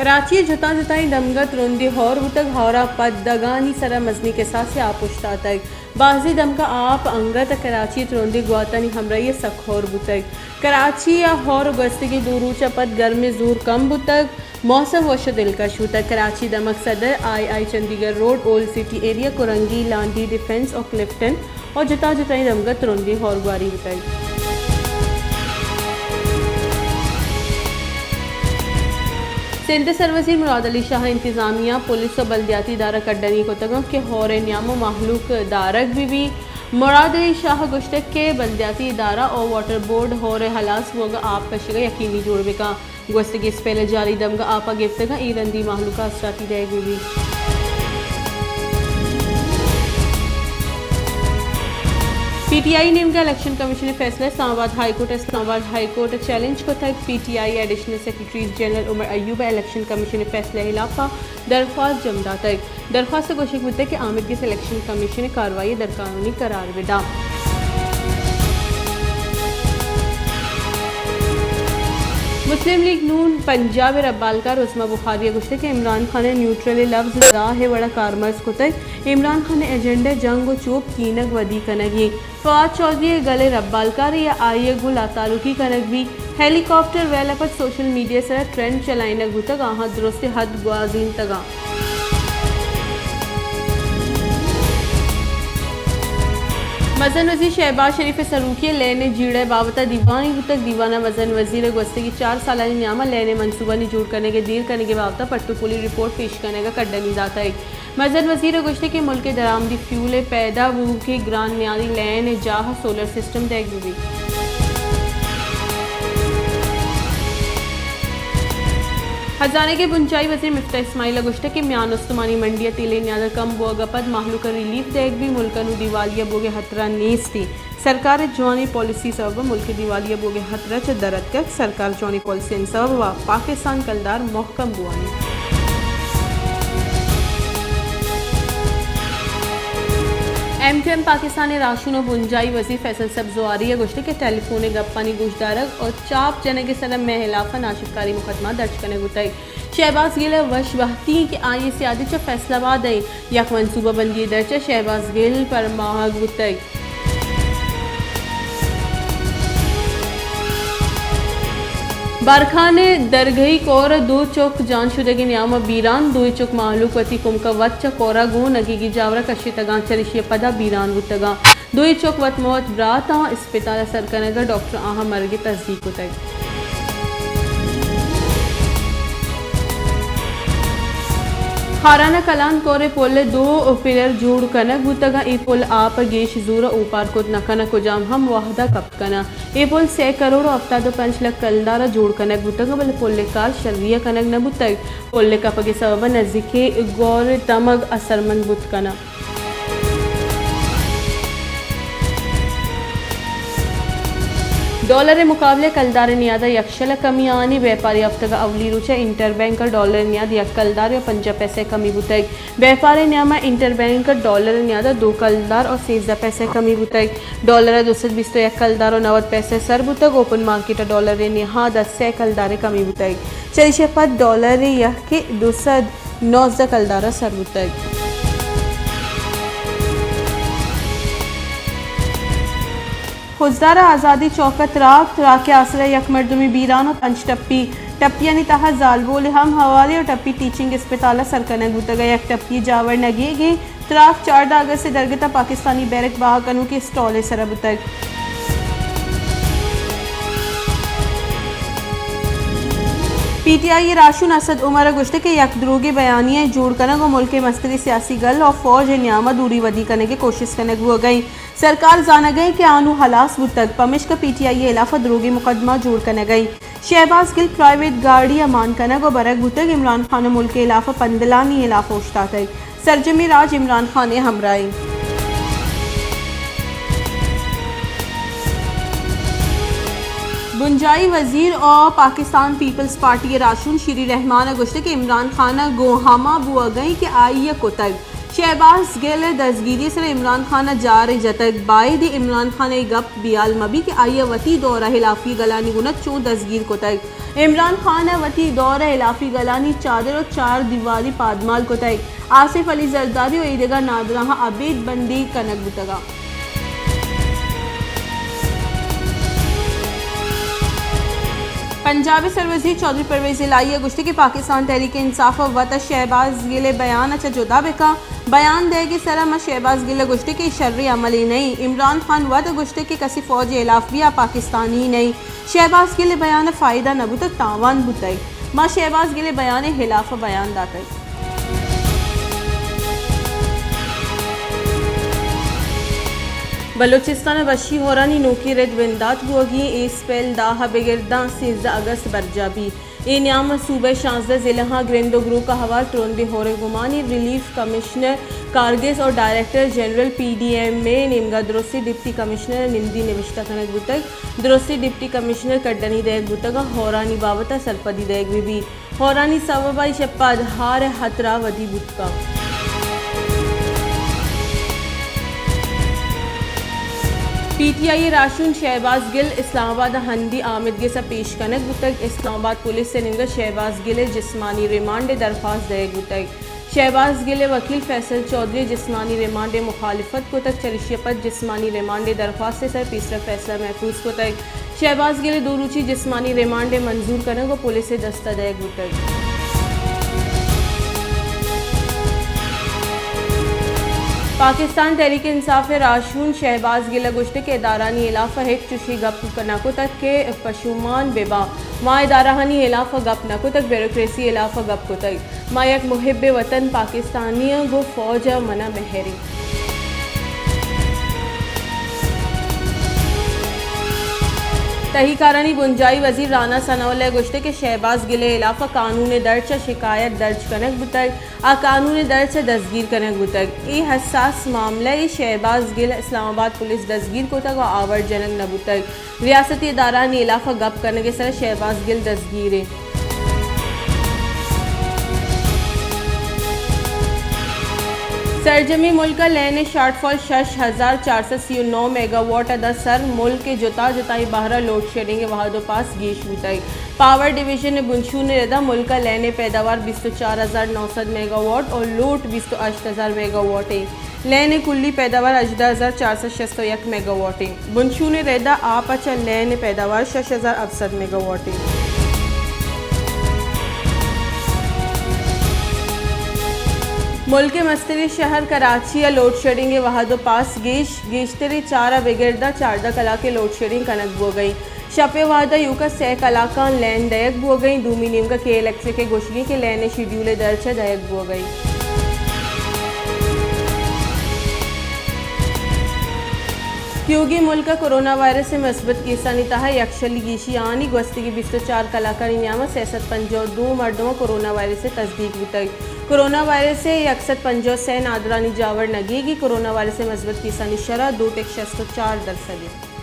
کراچی ءِ جتا جتائیں دمگاں ترندیں ہور بوتگ، ہور ءَ پد دگانی سرا مزنیں کساسے آپ اوشتاتگ۔ بازیں دمگاں آپ انگت ءَ کراچی ءِ ترندیں گواتانی ہمراہی ءَ سک ہور بوتگ۔ کراچی ءَ ہور ءِ گوستگیں دو روچ ءَ پد گرمیں زور کم بوتگ، موسم وش ءُ دلکش بوتگ۔ کراچی ءِ دمگ Saddar, I I Chundrigar road, old city area, Korangi, Landhi, Defence ءُ کلفٹن ءُ جتا جتائیں دمگاں ترندیں ہور گواری بوتگ۔ سندھ ءِ سروزیر مراد علی شاہ ءَ انتظامیہ، پولیس ءُ بلدیاتی ادارہ کڈنی کتگ انت کہ ہور ءِ نیام ءَ مہلوک دارگ بہ بیت۔ مراد علی شاہ ءَ گوشتگ کہ بلدیاتی ادارہ ءُ واٹر بورڈ ہور ءِ ہلاس بوگ ءَ آپ کشگ ءَ یقینی جوڑ بہ کنت۔ گوستگیں اسپیل ءِ جاری دمگ ءَ آپ ءَ گپتگ انت، اے رندی مہلوک ءَ آسراتی دئیگ بہ بیت۔ پی ٹی آئی ءِ نیمگ ءَ الیکشن کمیشن ءِ فیصلہ، اسلام آباد ہائی کورٹ۔ اسلام آباد ہائی کورٹ ءَ چیلنج کتگ۔ پی ٹی آئی ءِ ایڈیشنل سیکرٹری جنرل عمر ایوب ءَ الیکشن کمیشن ءِ فیصلہ ءِ ہلاپ ءَ درخواست جم داتگ۔ درخواست ءَ گوشگ بوتگ کہ آمید گس الیکشن کمیشن ءِ کاروائی ءَ درقانونی قرار بدات۔ مسلم لیگ نون پنجاب ءِ ربالکار عظمی بخاری ءَ گوشتگ کہ عمران خان ءَ نیوٹرل ءِ لفظ راہ ءِ وڑ ءَ کارمرز کتگ، عمران خان ءِ ایجنڈا جنگ ءُ چوپ کینگ ودی کنگ اِنت۔ فواد چوہدری ءِ گل ءِ ربالکاری ءَ آئی ءَ گوں لاتعلقی کنگ بیت۔ ہیلی کاپٹر ویل ءَ پد سوشل میڈیا ءِ سرا ٹرینڈ چلائینگ بوتگ، آہاں درستیں حد گوازینتگ اَنت۔ مزن وزیر شہباز شریف ءِ سروکی ءَ لین ءِ جیڑہ ءِ بابت ءَ دیوانے بوتگ۔ دیوان ءَ مزن وزیر ءَ گوستگیں چار سالانی نیام ءَ لین ءِ منصوبانی جوڑ کنگ ءِ دیر کنگ ءِ بابت ءَ پٹ ءُ پولی رپورٹ پیش کنگ ءَ کڈنی داتگ۔ مزن وزیر ءَ گوشتگ کہ ملک ءِ درآمدی فیول ءِ پیدا بوگ ءِ گران نیادی لین ءِ جاہ ءَ سولر سسٹم دئیگ بہ بیت۔ ہزانگ ءِ بنجاہی وزیر مفتاح اسماعیل ءَ گوشتگ کہ میان استمانی منڈی ءَ تیل ءِ نیاد ءَ کم بوگ ءَ پد مہلوک ءَ ریلیف دئیگ بیت، ملک ءَ نوں دیوالیہ بوگ ءِ ہترہ نیست اِنت۔ سرکار ءِ جوانیں پالیسی ءِ سبب ءَ ملک ءِ دیوالیہ بوگ ءِ ہترہ چہ در اتکگ۔ سرکار ءِ جوانیں پالیسیانی سبب ءَ پاکستان ءِ کلدار مہکم بوان اِنت۔ ایم کیو ایم پاکستان ءِ راہشون ءُ بنجاہی وزیر فیصل سبزواری ءَ گوشتگ کہ ٹیلی فون ءِ گپانی گوشدارگ ءُ چاپ جنگ ءِ سرا مئے ہلاف ءَ ناشرکاری مقدمہ درج کنگ بوتگ۔ شہباز گل ءَ وش بہتی اِنت کہ آئی ءِ سیادی چہ فیصل آباد ءَ اِنت۔ یک منصوبہ بندی ءِ درچ ءَ شہباز گل پرماہگ بوتگ۔ بارکھان ءِ درگہی کور ءَ دو چک جان شدگی نیام ءَ بیران، دوئیں چک مہلوک وتی کمک ءَ وت چہ کور ءَ گوں نگیگی جاور ءَ کشتگ اَنت، چریشی ءَ پدا بیران بوتگ اَنت۔ دوئیں چک وت ماں وت برات اَنت، اسپتال ءَ سر کنگ ءَ ڈاکٹر آہاں مرگ ءِ تصدیق کتگ۔ خاران ءَ کلان کور ءِ پل ءِ دو پلر جوڑ کنگ بوتگ اَنت۔ اے پل آپ ءَ گیش زور ءَ اوپار کت نہ کنت، کجام ہم وہد ءَ کپت کنت۔ اے پل سے کروڑ ءُ ہفتاد ءُ پنچ لکھ کلدار ءَ جوڑ کنگ بوتگ اَنت، بلے پل ءِ کار شری ءَ کنگ نہ بوتگ۔ پل ءِ کپگ ءِ سبب ءَ نزیکیں گور ءِ تمگ اثرمند بوت کنت۔ ڈالر ءِ مقابلہ ءَ کلدار ءِ نیاد ءَ یکشل ءَ کمی آنی۔ بیپاری ہفتگ ءِ اولی روچ ءَ انٹر بینک ءَ ڈالر ءِ نیاد یک کلدار ءُ پنجاہ پیسہ کمی بوتگ۔ بیپار ءِ نیام ءَ انٹر بینک ءَ ڈالر ءِ نیاد ءَ دو کلدار ءُ سیزدہ پیسہ کمی بوتگ۔ ڈالر ءَ دو سد بیست ءُ یک کلدار ءُ نود پیسہ سر بوتگ۔ اوپن مارکیٹ ءَ ڈالر ءِ نہاد ءَ سئے کلدار ءِ کمی بوتگ۔ چریشی ءَ پد ڈالر ءِ یکے دو سد نوزدہ کلدار ءَ سر بوتگ۔ خضدار ءَ آزادی چوک ءَ تراک، تراک ءِ آسر ءَ یک مردمے بیران ءُ پنچ ٹپی، ٹپیانی تہا زالبولے ہم ہوالے ءُ ٹپی ٹیچنگ اسپتال ءَ سر کنگ بوتگ ءُ یک ٹپی جاور نگیگ اِنت۔ تراک چاردہ اگست ءَ درگت ءَ پاکستانی بیرک بہا کنوکیں اسٹال ءِ سرا بوتگ۔ پی ٹی آئی ءِ راہشون اسد عمر ءَ گوشتگ کہ یک دروگیں بیانیہ ءِ جوڑ کنگ ءُ ملک ءِ مستریں سیاسی گل ءُ فوج ءِ نیام ءَ دوری ودی کنگ ءِ کوشست کنگ بوگ ءَ اِنت۔ سرکار زانگ ءَ اِنت کہ آ نوں ہلاس بوتگ، پمیشکا پی ٹی آئی ءِ ہلاف ءَ دروگیں مقدمہ جوڑ کنگ ءَ اِنت۔ شہباز گل پرائیویٹ گاڑی ءَ مان کنگ ءُ برگ بوتگ، عمران خان ءِ ملک ءِ ہلاف ءَ پندلانی ہلاف ءَ اوشتاتگ۔ سرجمیں راج عمران خان ءِ ہمراہ اِنت۔ بنجاہی وزیر ءُ پاکستان پیپلز پارٹی ءِ راہشون شیری رحمان ءَ گوشتگ کہ عمران خان ءَ گوں ہما بوگ ءَ اِنت کہ آئی ءَ کتگ۔ شہباز گل ءِ دزگیری ءِ سرا عمران خان ءَ جار ئے جتگ، بائدیں عمران خان ءَ اے گپ ءَ بیال مہ بیت کہ آئی ءَ وتی دور ءِ ہلافی گلانی گون ءَ چوں دزگیر کتگ۔ عمران خان ءَ وتی دور ءِ ہلافی گلانی چادر ءُ چار دیواری پادمال کتگ۔ آصف علی زرداری ءُ ایدگہ نادراہاں ابید بندیگ کنگ بوتگ اَنت۔ پنجاب ءِ سروزیر چوہدری پرویز الہی ءَ گوشتگ کہ پاکستان تحریک انصاف ءَ وت ءَ شہباز گل ءِ بیان ءَ چہ جتا بہ کن۔ بیان دئیگ ءِ سرا ما شہباز گل ءَ گوشتگ کہ اے شریں عملے نہ اِنت۔ عمران خان وت ءَ گوشتگ کہ کسے فوج ءِ ہلاف بیا پاکستانی نہ اِنت۔ شہباز گل ءِ بیان ءَ فائدہ نہ بوتگ، تاوان بوتگ۔ ما شہباز گل ءِ بیان ءِ ہلاف ءَ بیان داتگ۔ بلوچستان ءَ وشی ہورانی نوکیں رد بندات بوگی اِنت، اے اسپیل دہ ءَ بگر داں سیزدہ اگست ءَ برجاہ بیت۔ اے نیام ءَ صوبہ ءِ شانزدہ ضلعاں گرند ءُ گروک ءَ ہوار ترندیں ہور ءِ گمان اِنت۔ ریلیف کمشنر کارگس ءُ director general P D M A ءِ نیمگ ءَ درستیں ڈپٹی کمشنر ءَ نمدی نبشتہ کنگ بوتگ۔ درستیں ڈپٹی کمشنر کڈنی دئیگ بوتگ ءُ ہورانی بابت ءَ سرپدی دئیگ بہ بیت۔ ہورانی سوب ءَ اے شپ ءَ ادہار ءِ ہترہ ودی بوت کنت۔ پی ٹی آئی ءِ راہشون شہباز گل اسلام آباد ءَ ہندی آمدگس ءَ پیش کنگ بوتگ۔ اسلام آباد پولیس ءِ نیمگ ءَ شہباز گل ءِ جسمانی ریمانڈ ءِ درخواست دئیگ بوتگ۔ شہباز گل ءِ وکیل فیصل چوہدری ءَ جسمانی ریمانڈ ءِ مخالفت کتگ، چریشی ءَ پد جسمانی ریمانڈ ءِ درخواست ءِ سر پیسرا فیصلہ محفوظ کتگ۔ شہباز گل ءِ دو روچی جسمانی ریمانڈ ءِ منظور کنگ ءَ پولیس ءِ دست ءَ دئیگ بوتگ۔ پاکستان تحریک انصاف ءِ راہشون شہباز گل ءَ گوشتگ کہ ادارہانی ہلاف ءَ ہچ چشیں گپ نہ کتگ کہ پشومان بہ باں۔ ما ادارہانی ہلاف ءَ گپ نہ کتگ، بیوروکریسی ءِ ہلاف ءَ گپ کتگ۔ ما یک محب وطن پاکستانی آں، گوں فوج ءَ من ءَ مہر اِنت۔ تہی کارانی بنجاہی وزیر رانا ثناء اللہ ءَ گوشتگ کہ شہباز گل ءِ ہلاف ءَ قانون ءِ درچ ءَ شکایت درج کنگ بوتگ، آ قانون ءِ درچ ءَ دزگیر کنگ بوتگ۔ اے حساس معاملہ ءَ شہباز گل ءَ اسلام آباد پولیس دزگیر کتگ ءُ آورجنگ نہ بوتگ۔ ریاستی ادارہانی ہلاف ءَ گپ کنگ ءِ سرا شہباز گل دزگیر اِنت۔ سرجمیں ملک ءَ لین ءِ شارٹ فال شش ہزار چار سد سی ءُ نو میگا واٹ ءَ داں سر، ملک ءِ جتا جتائیں بہر ءَ لوڈ شیڈنگ ءِ وہد ءُ پاس گیش بوتگ۔ پاور ڈویژن ءِ بنشون ءِ ردا ملک ءَ لین ءِ پیداوار بیست ءُ چار ہزار نو سد میگا واٹ ءُ لوڈ بیست ءُ ہشت ہزار میگا واٹ اِنت۔ لین ءِ کلی پیداوار ہژدہ ہزار چار سد شست ءُ یک میگا واٹ اِنت۔ بنشون ءِ ردا آپ ءَ چہ لین ءِ پیداوار شش ہزار ہفت سد میگا واٹ اِنت۔ ملک ءِ مستریں شہر کراچی ءَ لوڈ شیڈنگ ءِ وہد ءُ پاس گیش، گیشتریں چار ءَ بگر داں چاردہ کلاک ءِ لوڈ شیڈنگ کنگ بوگ ءَ اِنت۔ شپ ءِ وہد ءَ ایوک ءَ سئے کلاکاں لین دئیگ بوگ ءَ اِنت۔ دومی نیمگ ءَ کے الیکٹرک ءِ گوشگ اِنت کہ لین ءِ شیڈیول ءِ درچ ءَ دئیگ بوگ ءَ اِنت۔ تیوگیں ملک ءَ کرونا وائرس ءِ مثبت کیسانی تہا یکشلی گیشی آنی، گوستگیں بیست ءُ چار کلاکانی نیام ءَ سئے سد پنجاہ ءُ دو مردماں کرونا وائرس ءِ تصدیق بوتگ۔ کرونا وائرس ءِ یک سد پنجاہ ءُ سئے نادرانی جاور نگیگی، کرونا وائرس ءِ مثبت کیسانی شرح دو ٹک شست ءُ چار درسد اِنت۔